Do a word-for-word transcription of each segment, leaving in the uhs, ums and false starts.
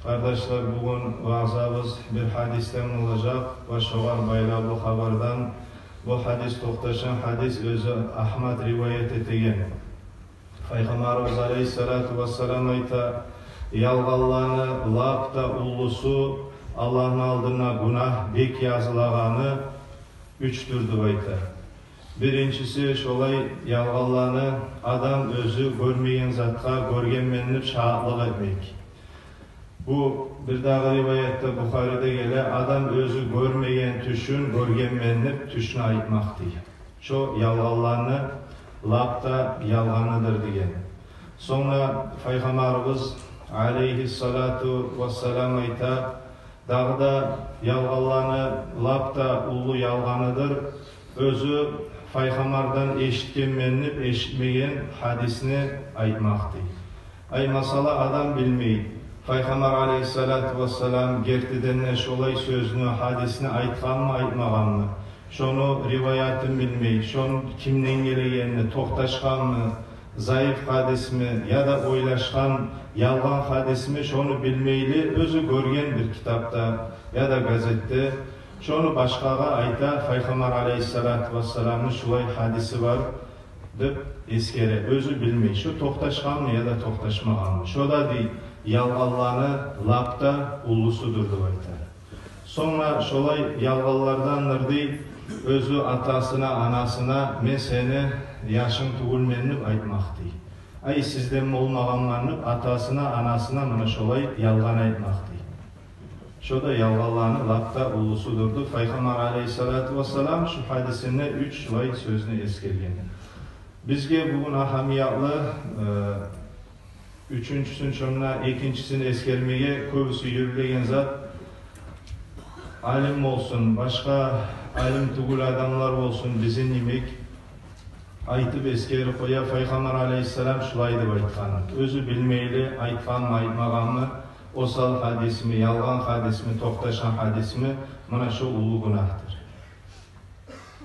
Къардашлар, бугюн ваъзабыз бир гьадисден болажакъ ва шогъар байлавлу хабардан. Бу гьадис токъташгъан гьадис, оьзю Агьмад риваят этеген. Пайхаммарыбыз алейгьиссалату вассалам айта: «Ялгъанланы лап да уллусу, Аллагьны алдында гюнагь бек язылагъаны уьчдюр», — деп айта. Биринчиси, шолай ялгъанланы адам оьзю гёрмеген затгъа гёргенмен деп шагьатлыкъ этмек. Бу бирдагъы риваятда, Бухариде геле, адам оьзю гёрмеген тюшюн гёргенмен деп тюшню айтмакъ дей. Шо ялгъанланы лап да ялгъаныдыр деген. Сонг да Пайхаммарыбыз алейгьиссалату вассалам айта, дагъы да ялгъанланы лап да уллу ялгъаныдыр оьзю Пайхаммардан эшитгенмен деп эшитмеген гьадисни айтмакъ дей. Ай, масала, адам билмей, Пайхаммар алейгьиссалату вассалам гертиден де шолай сёзню, гьадисни айтгъанмы, айтмагъанмы, шону риваятын билмей, шону кимден гелегенни, токъташгъанмы, заиф гьадисми, яда ойлашгъан ялгъан гьадисми, шону билмейли, оьзю гёрген бир китапда яда газетде, шону башгъагъа айта, Пайхаммар алейгьиссалату вассаламны шулай гьадиси бар деп эсгере, оьзю билмей, шо токъташгъанмы яда токъташмагъанмы. Шо да, дей, ялгъанланы лап да уллусудур деп айта. Сонг да шолай ялгъанлардандыр, дей, оьзю атасына, анасына: «Мен сени яшынг тюгюлмен», — деп айтмакъ дей. «Ай, сизден болмагъанман», — деп атасына, анасына муна шолай ялгъан айтмакъ дей. Шо да ялгъанланы лап да уллусудур деп Пайхаммар алейгьиссалату вассалам шу гьадисинде уьч шулай сёзню эсгерген. Бизге бугюн агьамиятлы, э, уьчюнчюсюн, шонда экинчисин эсгермеге кёбюсю юрюлеген зат, алим болсун, башгъа алим тюгюл адамлар болсун, бизин йимик айтып эсгерип къоя: Пайхаммар алейгьиссалам шулай деп айтгъанын. Оьзю билмейли, айтгъанмы, айтмагъанмы, осал гьадисми, ялгъан гьадисми, токъташгъан гьадисми, муна шо уллу гюнагьдыр.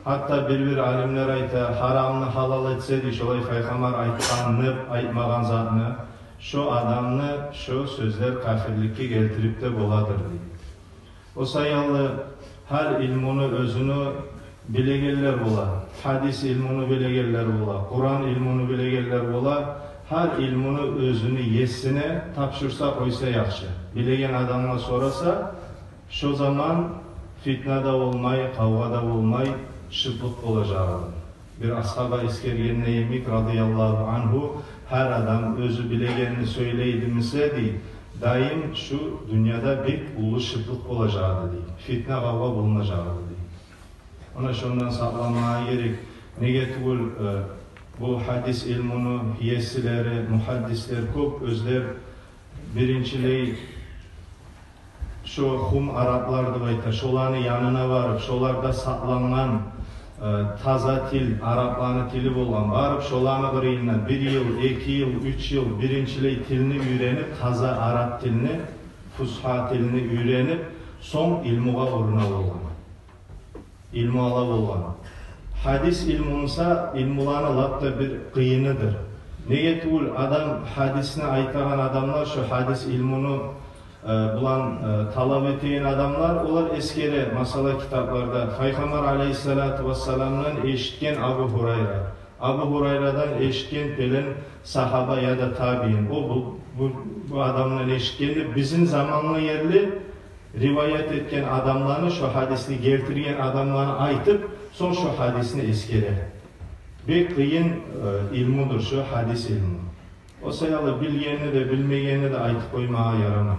Гьатта бир-бир алимлер айта, гьарамны гьалал этсе, дей, шолай Пайхаммар айтгъан деп айтмагъан затны, шо адамны шо сёзлер капирликге гелтирип де боладыр, дей. О саялы гьар илмуну оьзюню билегенлер бола, гьадис илмуну билегенлер бола, Къуран илмуну билегенлер бола. Гьар илмуну оьзюню есине тапшурса, къойса яхшы. Билеген адамгъа сораса, шо заман фитна да болмай, къавгъа да болмай, шыплыкъ болажагъы. Бир асгьаба эсгергенде йимик, радияллагьу ангьу: «Гьар адам оьзю билегенни сёйлейди буса, — дей, — дайым шу дюньяда бек уллу шыплыкъ болажагъы», — дей. «Фитна, къавгъа болмажагъы», — дей. Муна шондан сакъланмагъа герек. Неге тюгюл, э, бу гьадис илмуну есилери, мугьаддислер кёп, оьзлер биринчилей шо хум араплар деп айта, шоланы янына барып, шоларда сакълангъан, э, таза тил, арапланы тили болгъан, барып шоланы къырыйына бир йыл, эки йыл, уьч йыл биринчилей тилни уьйренип, таза арап тилни, фусгьа тилни уьйренип, сонг илмугъа уруна болгъан. Илму ала болгъан. Гьадис илму буса, илмуланы лап да бир къыйыныдыр. Неге тюгюл, адам, гьадисни айтагъан адамлар, шо гьадис илмуну, э, булан, э, талап этеген адамлар, олар эсгере, масала, китапларда Пайхаммар алейгьиссалату вассаламдан эшитген Абу Гьурайра, Абу Гьурайрадан эшитген пелен сагьаба яда табиин, о бу, бу, бу адамдан эшитген деп, бизин замангъа ерли риваят этген адамланы, шо гьадисни гелтирген адамланы айтып, сонг шо гьадисни эсгере. Бек къыйын, э, илмудур шо гьадис илму. О саялы билгенни де, билмегенни де айтып къоймагъа ярамай.